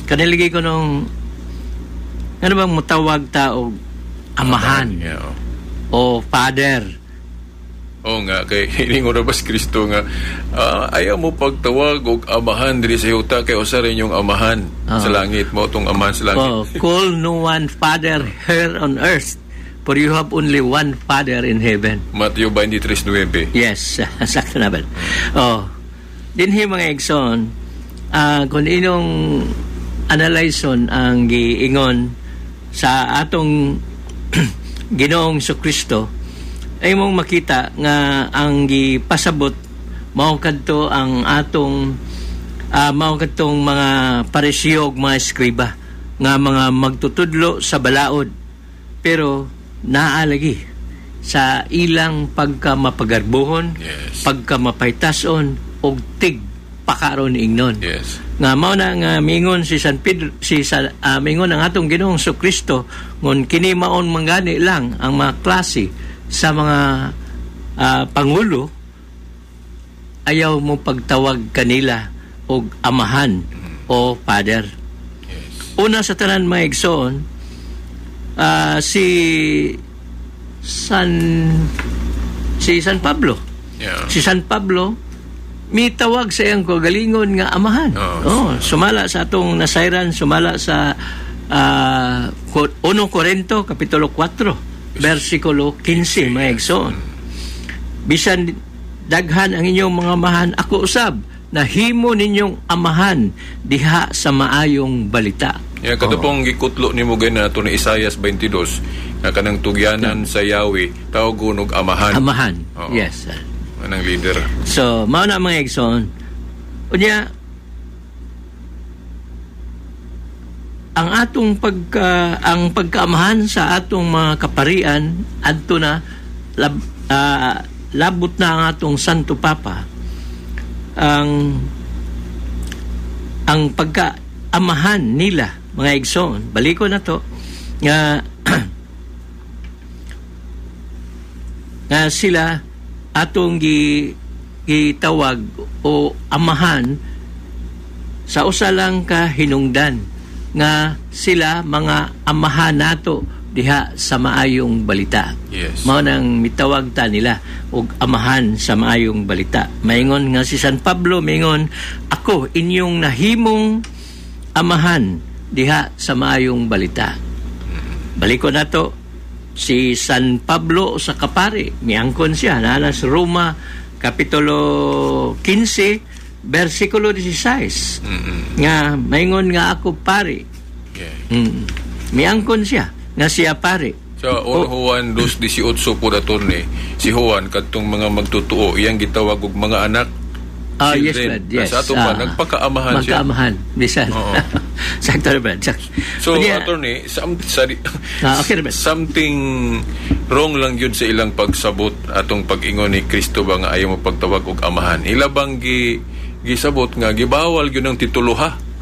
Kaniligi ko nung ano bang mutawag ta og amahan o father? Oo nga, kay hilingon na ba si Kristo nga ayaw mo pagtawag og amahan diri sa yuta kay usa rin yung amahan sa langit mo tong amahan sa langit. Oh, "Call no one father here on earth, for you have only one Father in heaven." Mateo 23:9. Yes, sakto na ba? Oh. Dinhi, mga igsoon, kung inyong analyson ang giingon sa atong Ginoong Kristo, ay mong makita nga ang gipasabot mao kadto ang atong mao kadtong mga Pariseo ug mga eskriba nga mga magtutudlo sa balaod, pero naa lagi sa ilang pagka mapagarbuhon, pagka mapaytason og tig pakaron ingnon. Nga mao na nga mingon si San Pedro, si sa mingon ang atong Ginoong Kristo ngon kini maon mangani lang ang mga klase sa mga pangulo, ayaw mo pagtawag kanila og amahan o father. Una sa tanan, mga igsoon, si San Pablo. Si San Pablo mitawag sa iyang kagalingon nga amahan. Oh, sumala sa atong nasayran, sumala sa 1 Corinto kapitulo 4 versikulo 15, mga igsoon. "Bisan daghan ang inyong mga amahan, ako usab nahimo ninyong amahan diha sa maayong balita." Yeah, kato pong gikutlo nimo gay na ato ni Isaias 22 nga kanang tugyanan sa Yahweh tawgon og amahan. Amahan. Oo. Yes. Anang leader. So, mao na, mga igsoon. Unya, ang pagkaamahan sa atong mga kaparian adto na labot na ang atong Santo Papa, ang pagkaamahan nila, mga igsoon, baliko na to nga nga sila atong gitawag o amahan sa usa lang ka hinungdan nga sila mga amahan nato diha sa maayong balita. Mao nang mitawag ta nila og amahan sa maayong balita. Maingon nga si San Pablo mingon, "Ako inyong nahimong amahan diha sa maayong balita." Baliko nato si San Pablo sa kapari, miangkon siya naa sa Roma kapitulo 15 versikulo 16 nga maingon nga "Ako pari." Miangkon siya nga siya pari. Sa 1 Juan 2:18 po, attorney, si Juan kadtong mga magtutuo iyang gitawag og mga anak. Ah, yes, Children. Brad, yes. Sa ato pa, nagpakaamahan siya. Magkaamahan, bisan. Sakto na, Brad. Sakto. So, Unya, attorney, Ah, okay na, Brad. Something wrong lang yun sa ilang pagsabot atong pag-ingon ni Kristo ba nga ayaw mo pagtawag og amahan. Ila bang gisabot nga gibawal yun ang tituluha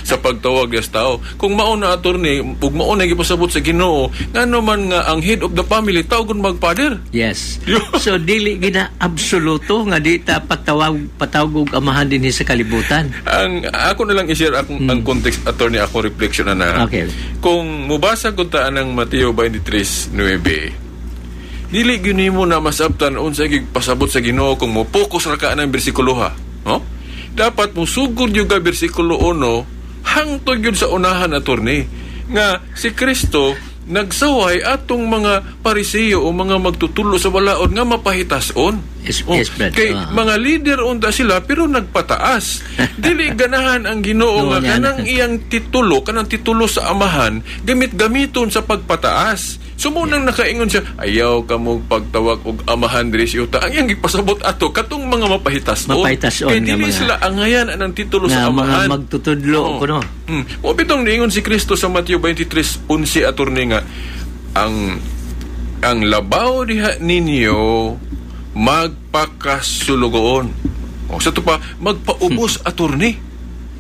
sa pagtawag sa tao. Kung mao na, attorney, ug mao na gipasabot sa Ginoo, ngano man nga ang head of the family tawgon mag-father? Yes. So dili gina absoluto nga di ta patawag og amahan dinhi sa kalibutan. Ang ako na lang i-share akong ang context, attorney, ako reflection na na. Okay. Kung mubasa gud ta anang Mateo 23:9, dili gyud nimo na masabtan unsa pasabot sa Ginoo kung mo focus ra ka anang bersikulo ha. No? Dapat mo sugod yung ka bersikulo 1 hangtod gyud sa unahan, attorney, nga si Kristo nagsaway atong mga Parisiyo o mga magtutulo sa balaod nga mapahitason. Yes, Brad. Kay Ah. mga leader unta sila pero nagpataas. Dili ganahan ang Ginoo No, nga nga kanang iyang titulo, kanang titulo sa amahan, gamit-gamiton sa pagpataas. So mo nang nakaingon siya, "Ayaw ka mo pagtawag og amahan diri sa yuta." Ang iyang gipasabot ato katong mga mapahitason. Mapahitason Kay nga dili mga- sila angayan anang titulo sa nga mga amahan. magtutudlo Oo. kuno. Mo bitong niingon si Kristo sa Mateo 23:11, attorney, nga ang labaw diha ninyo magpakasulugoon. O sa to pa magpaubos, attorney.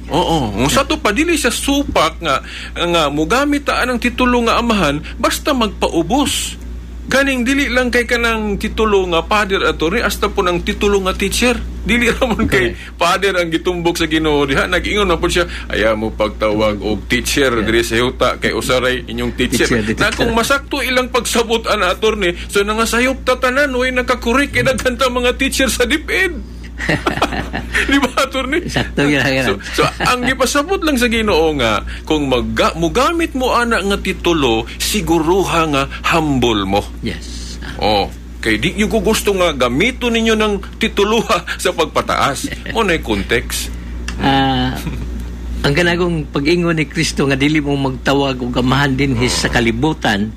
Oo, kung sa to pa dili siya supak nga nga mugamit ta ang titulo nga amahan basta magpaubos. Ganing dili lang kay kanang titulo nga father, attorney, hasta po ng titulo nga teacher. Dili ramon kay father ang gitumbok sa Ginoo diha. Nag-ingon na po siya, "Ayaw mo pagtawag og teacher diri sa yuta kay usaray inyong teacher." Teacher, Na kung masakto ilang pagsabot ana, attorney, so nangasayop ta tanan, way nakakorek kay daghan ta mga teacher sa DepEd. Di ba, attorney? Sakto gyud So, so ang gipasabot lang sa Ginoo nga kung mugamit mo ana nga titulo, siguruha nga humble mo. Oh, kay di nyo ko gusto nga gamiton ninyo ng tituluha sa pagpataas. Mo na context. Ang kanagong pag-ingon ni Kristo nga dili mo magtawag og amahan dinhi sa kalibutan,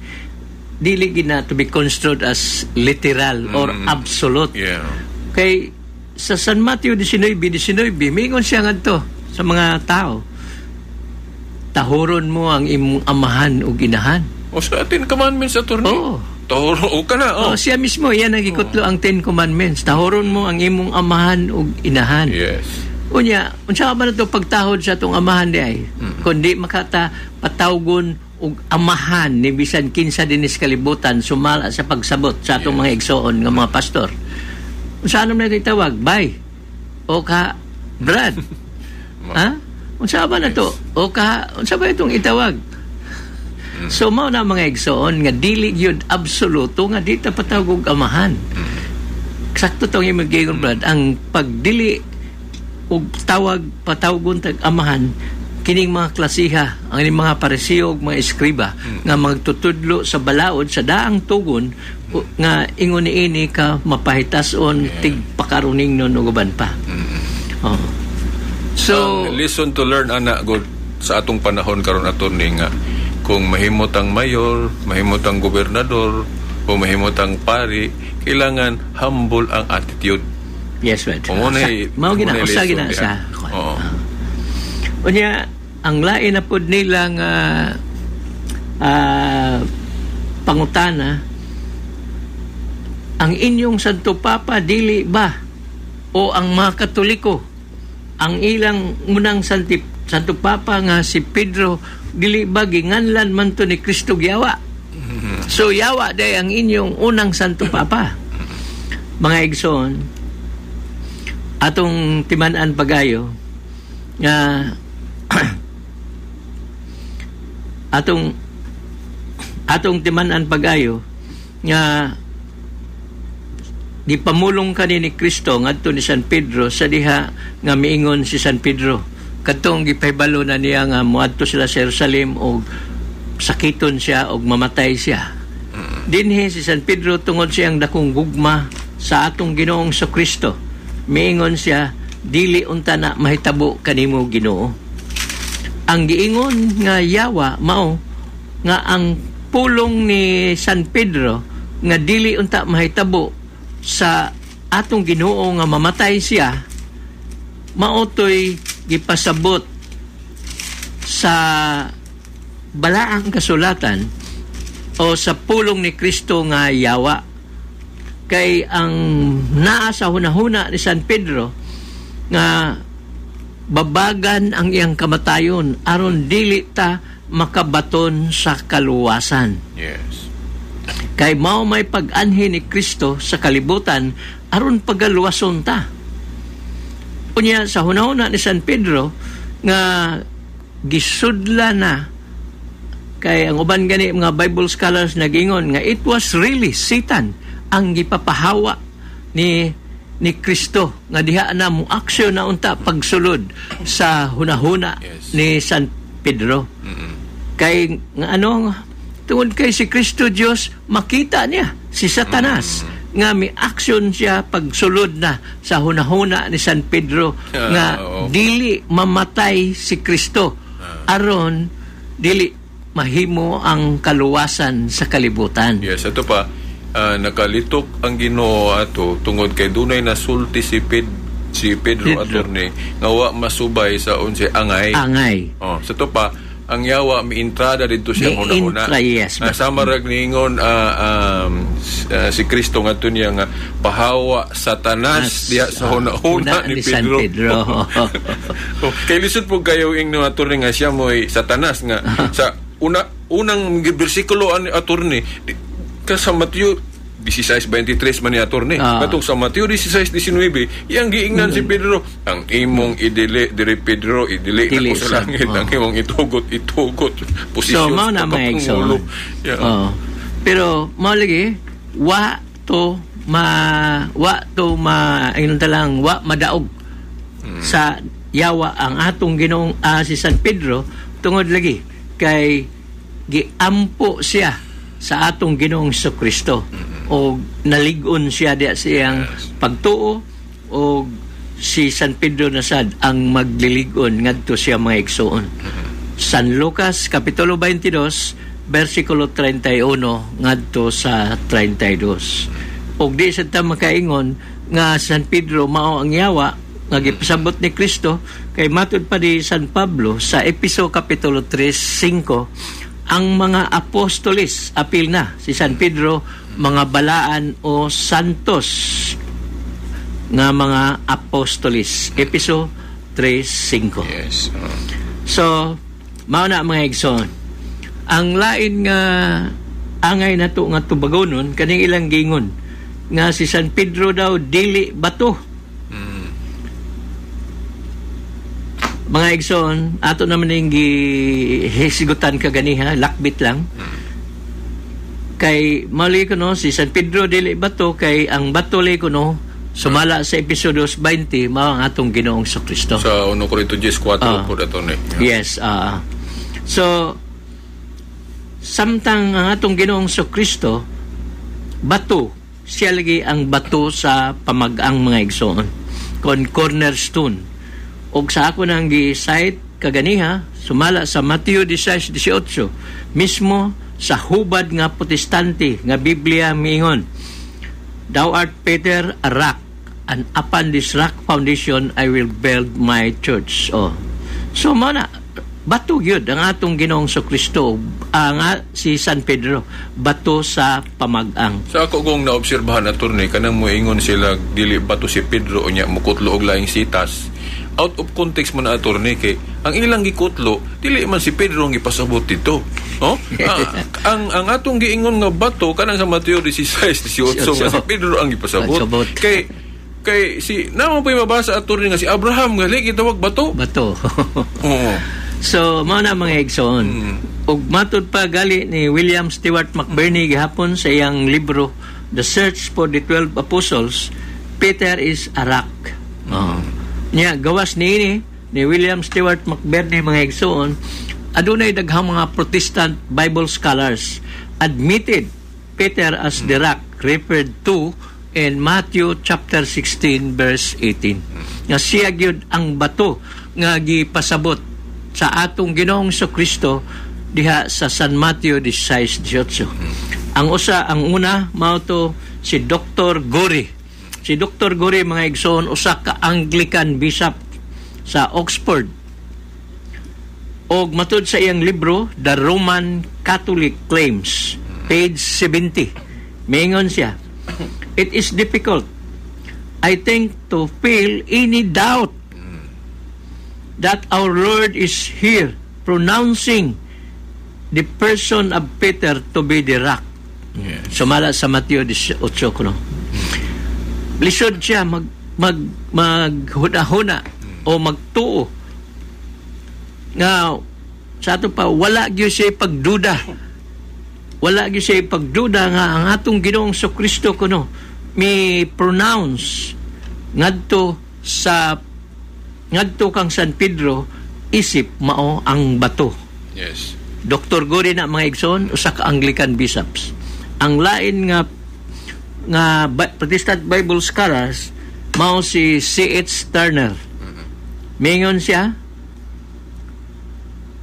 dili gina to be construed as literal or absolute. Kay sa San Mateo 19:19, mingon siya ngadto sa mga tao, "Tahuron mo ang imong amahan ug inahan." O sa Ten Commandments, attorney. Oo. Tahuro o ka na. Oh, Oh. siya mismo yan ang gikutlo ang 10 Commandments. Tahuron mo ang imong amahan ug inahan. Unya, unsa ka ba na to pagtahod sa atong amahan di ay? Kundi makata patawgon og amahan ni bisan kinsa dinhi sa kalibutan sumala sa pagsabot sa atong mga igsoon nga mga pastor. Unsa man na ito itawag? Bay. O ka Brad. Ha? Unsa ba na to? O ka unsa ba itong itawag? So mao na, mga igsoon, nga dili gyud absoluto nga di ta patawag og amahan. Sakto tong imong giingon, Brad, ang pagdili og tawag patawgon tag amahan kining mga klasiha, ang ining mga Parisiyo ug mga eskriba nga magtutudlo sa balaod sa daang tugon nga ingon niini ka mapahitason, tigpakaruning nun ug uban pa. Oh. So Ang lesson to learn ana god sa atong panahon karon, attorney, nga kung mahimot ang mayor, mahimot ang gobernador, o mahimot ang pari, kailangan humble ang attitude. Yes, right. O mo na Mao gina mo na usa lesson gina diha. sa Oo. Unya, ang lain na pod nila nga pangutana, "Ang inyong Santo Papa dili ba o ang mga Katoliko, ang ilang unang Santo Papa nga si Pedro, dili ba ginganlan man to ni Kristo giyawa? So yawa day ang inyong unang Santo Papa?" Mga igsoon, atong timan-an pagayo nga atong timan-an pagayo nga gipamulong kani ni Kristo ngadto ni San Pedro sa diha nga miingon si San Pedro kadtong gipahibalo na niya nga moadto sila sa Jerusalem og sakiton siya og mamatay siya. Dinhi si San Pedro, tungod siyang dakong gugma sa atong Ginoong Kristo, miingon siya, "Dili unta na mahitabo kanimo, Ginoo." Ang giingon nga yawa mao nga ang pulong ni San Pedro nga dili unta mahitabo sa atong Ginoo nga mamatay siya, mao to'y gipasabot. Sa balaang kasulatan o sa pulong ni Kristo nga yawa, kay ang naa sa hunahuna ni San Pedro nga babagan ang iyang kamatayon aron dili ta makabaton sa kaluwasan. Kay mao may pag-anhi ni Kristo sa kalibutan aron pagaluwason ta. Unya sa hunahuna ni San Pedro nga gisudla na, kay ang uban gani mga Bible scholars nagingon nga it was really Satan ang gipapahawa ni Kristo nga diha na mo aksyon na unta pagsulod sa hunahuna ni San Pedro. Kay nga ano, tungod kay si Kristo Dios, makita niya si Satanas nga mi aksyon siya pagsulod na sa hunahuna ni San Pedro nga dili mamatay si Kristo aron dili mahimo ang kaluwasan sa kalibutan. Yes, ito pa, nakalitok ang Ginoo ato tungod kay dunay nasulti si Pedro, Pedro. Attorney, nga wa masubay sa unsay angay. Angay. Oh, sa ito pa, ang yawa miintrada dito siya Mi-intra, huna-huna. Yes. Sama rag niingon si Kristo nga niya nga pahawa Satanas diha sa huna-huna huna ni ni San Pedro. Pedro. Oh, kay lisod po kayo ing no, attorney, nga siya mo'y Satanas nga sa unang bersikulo ani, attorney, ka sa Mateo 16:23 man ni, attorney. Katong sa Mateo 16:19, iyang giingnan si Pedro, ang imong idili diri, Pedro, idili Dili nako sa langit, ang imong itugot, itugot. So Posisyon mao sa na mga igsoon. pagkapangulo. Yeah. Oo. Pero mao lagi wa to ma ingon ta lang, wa madaog sa yawa ang atong Ginoong si San Pedro tungod lagi kay giampo siya sa atong Ginoong Kristo o nalig-on siya diya sa iyang pagtuo, o si San Pedro na sad ang maglilig-on ngadto siya, mga igsoon. San Lucas Kapitulo 22 versikulo 31 ngadto sa 32. Ug di sad ta makaingon nga San Pedro mao ang yawa nga gipasabot ni Kristo, kay matud pa ni San Pablo sa Episo Kapitulo 3:5, ang mga apostoles apil na si San Pedro, mga balaan o santos nga mga apostoles. Episo 3:5. So, mao na, mga igsoon. Ang lain nga angay nato nga tubagonon kaning ilang gingon nga si San Pedro daw dili bato. Mga igsoon, ato naman ning gihisgutan kaganiha, lakbit lang. Kay mali ko no, si San Pedro dili bato kay ang bato li kuno sumala sa Episodo 20 mao ang atong Ginoong Kristo. Sa 1 Corinto 10:4 po, attorney. Yes. So, samtang ang atong Ginoong Kristo bato, siya lagi ang bato sa pamag-ang, mga igsoon. Kon cornerstone. Og sa ako nang gi-cite kaganiha, sumala sa Mateo 16:18, mismo sa hubad nga Protestante nga Biblia miingon, "Thou art Peter, a rock, and upon this rock foundation I will build my church." Oh. So mao na, bato gyud ang atong Ginoong Kristo, ang si San Pedro bato sa pamag-ang. Sa ako kong naobserbahan, attorney, kanang moingon sila dili bato si Pedro unya mukutlo og laing sitas. Out of context mo na, attorney, kay ang ilang gikutlo dili man si Pedro ang gipasabot dito. No? Ang atong giingon nga bato kanang sa Mateo 16:18 nga si Pedro ang gipasabot. Pasabot. Kay si naman pa mabasa, attorney, nga si Abraham nga gitawag bato. Bato. Oo. So, mao na, mga igsoon. Ug matud pa gali ni William Stewart McBurney gihapon sa iyang libro The Search for the Twelve Apostles, Peter is a rock. Oh. Nya gawas niini ni William Stewart McBurney, mga igsoon, adunay daghang mga Protestant Bible scholars admitted Peter as the rock referred to in Matthew chapter 16 verse 18. Nga siya gyud ang bato nga gipasabot sa atong Ginoong Kristo diha sa San Mateo 16:18. Ang usa, ang una mao to si Dr. Gorey. Si Dr. Gorey, mga igsoon, usa ka Anglican bishop sa Oxford. Og matud sa iyang libro, The Roman Catholic Claims, page 70, mingon siya, "It is difficult, I think, to feel any doubt that our Lord is here pronouncing the person of Peter to be the rock." Sumala sa Mateo 18 kuno. Lisod siya mag mag maghuna-huna o magtuo nga sa ato pa wala gyud siya pagduda. Wala gyud siya pagduda nga ang atong Ginoong Kristo kuno mi pronounce ngadto kang San Pedro isip mao ang bato. Dr. Gori na, mga igsoon, usa ka Anglican bishops. Ang lain nga nga Protestant Bible scholars mao si C.H. Turner. Mingon siya,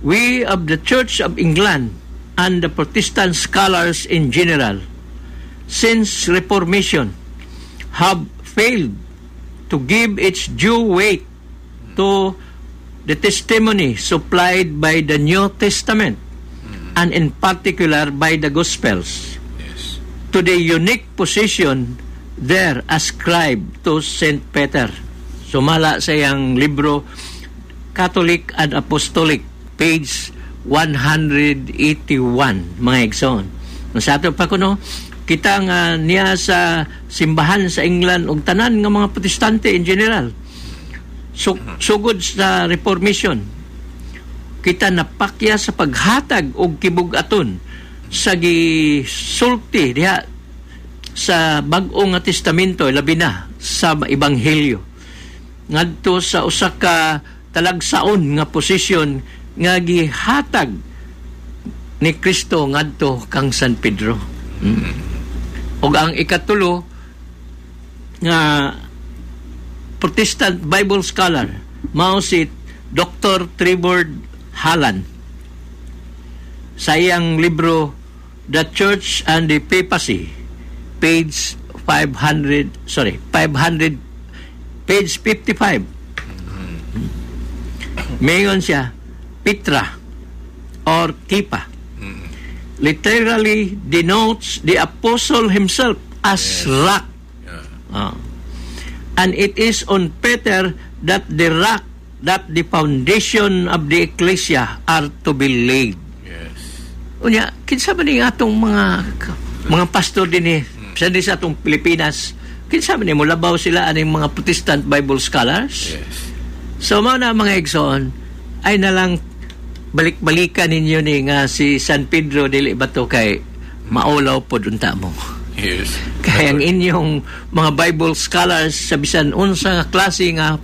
"We of the Church of England and the Protestant scholars in general, since Reformation, have failed to give its due weight to the testimony supplied by the New Testament and in particular by the Gospels to the unique position there ascribed to St. Peter." Sumala sa iyang libro Catholic and Apostolic, page 181, mga igsoon. Sa ato pa kuno, kita nga niya sa simbahan sa England ug tanan nga mga Protestante in general. So, sugod sa Reformation, kita napakya sa paghatag og kibug-aton sa gisulti diha sa Bag-o nga Testamento, labi na sa Ebanghelyo, ngadto sa usa ka talagsaon nga posisyon nga gihatag ni Kristo ngadto kang San Pedro. Ug ang ikatulo nga Protestant Bible scholar mao si Dr. Trevor Hallan. Sa iyang libro The Church and the Papacy, page 500, sorry, 500, page 55, mayon siya, "Petra or Kefa literally denotes the apostle himself as rock. And it is on Peter that the rock, that the foundation of the ecclesia are to be laid." Unya, kinsa man ni atong mga pastor din eh, sa din sa atong Pilipinas, kinsa man ni molabaw sila aning mga Protestant Bible scholars? So mao na, mga igsoon, ay nalang balik-balikan ninyo ni nga si San Pedro dili bato kay maulaw pod unta mo. Kaya ang inyong mga Bible scholars sa bisan unsa nga klase nga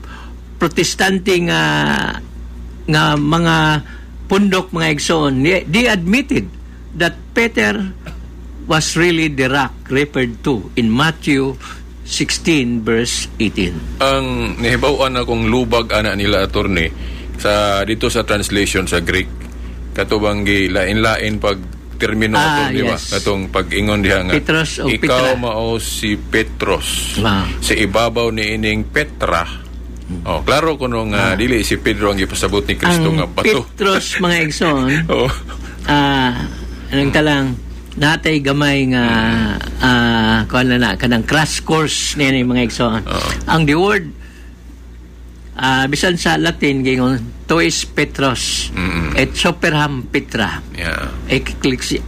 Protestante nga nga mga pundok, mga igsoon, they admitted that Peter was really the rock referred to in Matthew 16 verse 18. Ang nahibaw-an akong lubag ana nila, attorney, sa dito sa translation sa Greek, kato bang lain-lain pag termino, attorney ba, katong pag-ingon diha nga Petros o ikaw Petra. Mao si Petros sa ibabaw ni ining Petra. Oh, klaro kuno nga dili si Pedro ang gipasabot ni Kristo Ang nga bato. Petros, mga igsoon, anong talang natay gamay nga kuan na na kanang crash course niya ni, mga igsoon. Ang the word bisan sa Latin gingon tu es Petros et superam Petra. Ik-click si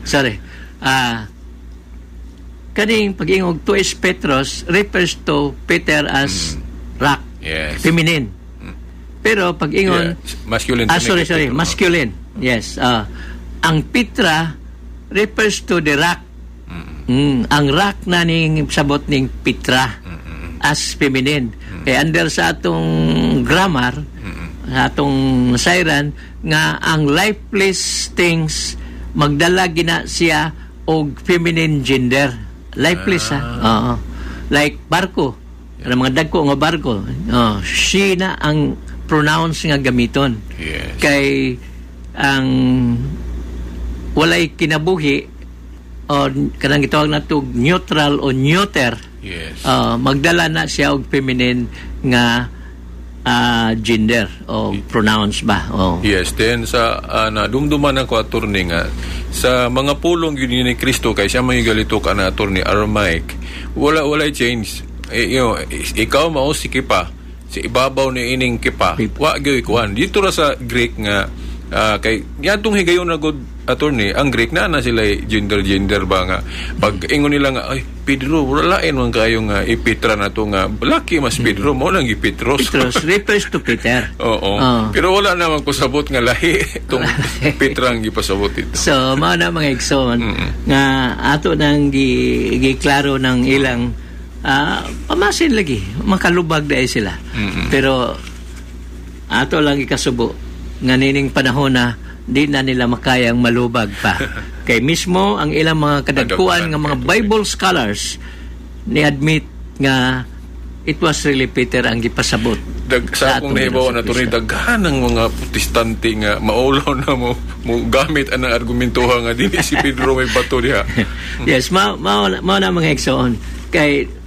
sorry. Kaning pag-ingog tu es Petros refers to Peter as rock. Feminine. Pero pag ingon Masculine. Sorry, sorry, Petro. Masculine. Yes. Ang Petra refers to the rock. Ang rock na ning sabot ning Petra as feminine. Kaya under sa atong grammar, sa atong sayran nga ang lifeless things magdala gina siya og feminine gender. Lifeless ha. Oo. Like barko. Ang mga dagko nga barko. Oh, she na ang pronouns nga gamiton. Kay ang walay kinabuhi o kanang gitawag nato neutral o neuter, magdala na siya og feminine nga gender o pronouns ba? Oh. Yes, then sa na dumduman ako, attorney, nga sa mga pulong yun ni Kristo kay siya may galitok ana, attorney, Aramaic, walay change. Eh, ikaw mao si Kepa, si ibabaw ni ining Kepa. Wa gyud kuan. Dito ra sa Greek nga kay yadtong higayon na gud, attorney, ang Greek na na sila gender gender ba nga pag ingon nila nga, "Ay, Pedro, wala lain man kayo nga ipitra na to nga laki mas Pedro mo lang gipetros." Petros refers to Peter. Oo. Oh. Pero wala naman pasabot nga lahi itong Petra ang gipasabot ito. So, mao na, mga igsoon, nga ato nang giklaro ng ilang pamasin lagi, makalubag dahil sila. Pero ato lang ikasubo nga nining panahon na di na nila makayang malubag pa. Kay mismo ang ilang mga kadagkuan nga mga Bible scholars ni admit nga it was really Peter ang gipasabot. Sa akong atong nahibaw Ginoong na Kristo. daghan ng mga Protestante nga maulaw na mo gamit ang argumentoha nga dili si Pedro may bato diha. Yes, mao na, mga igsoon. Kay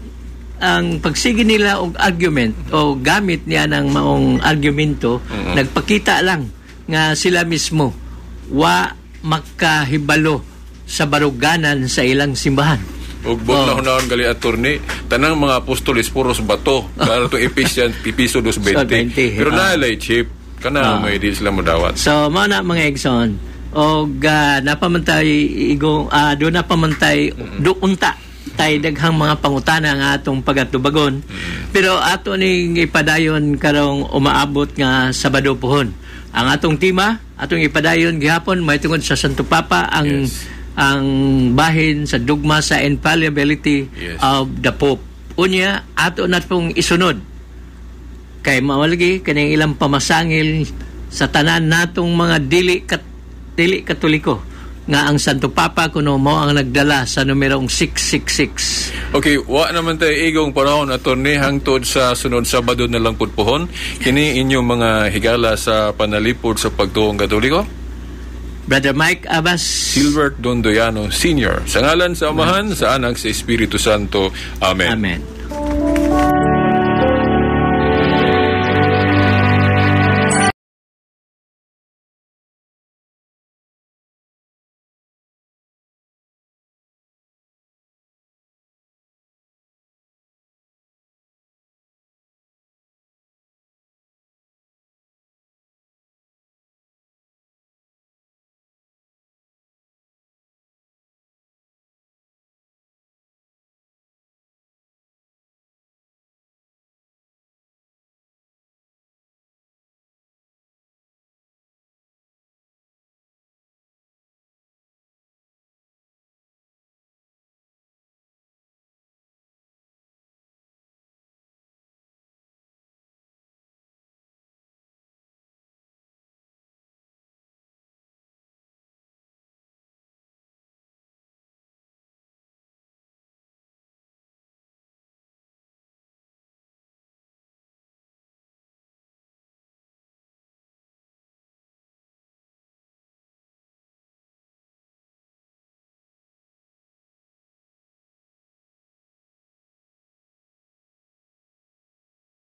ang pagsige nila og argument o gamit niya ng maong argumento, nagpakita lang nga sila mismo wa makahibalo sa baruganan sa ilang simbahan. Ug buot na hunahon gali, attorney, tanang mga apostoles puros bato. Para to Ephesians Episo 2:20. 20, Pero naalay chip kana may di sila modawat. So mao na, mga igsoon. Og napamantay igong do napamantay do unta tay daghang mga pangutana nga atong pagatubagon. Pero ato ning ipadayon karong umaabot nga Sabado pohon. Ang atong tema, atong ipadayon gihapon may tungod sa Santo Papa ang ang bahin sa dugma sa infallibility of the Pope. Unya ato na pong isunod kay mawalagi kaning ilang pamasangil sa tanan natong mga dili Katoliko nga ang Santo Papa kuno mao ang nagdala sa numerong 666. Okay, wa naman tayo igong panahon, attorney, hangtod sa sunod Sabado na lang pud pohon. Kini inyong mga higala sa panalipod sa pagtuong Katoliko. Brother Mike Abbas. Silbert Dondoyano Sr. Sa ngalan sa Amahan, sa Anak, sa Espiritu Santo. Amen. Amen.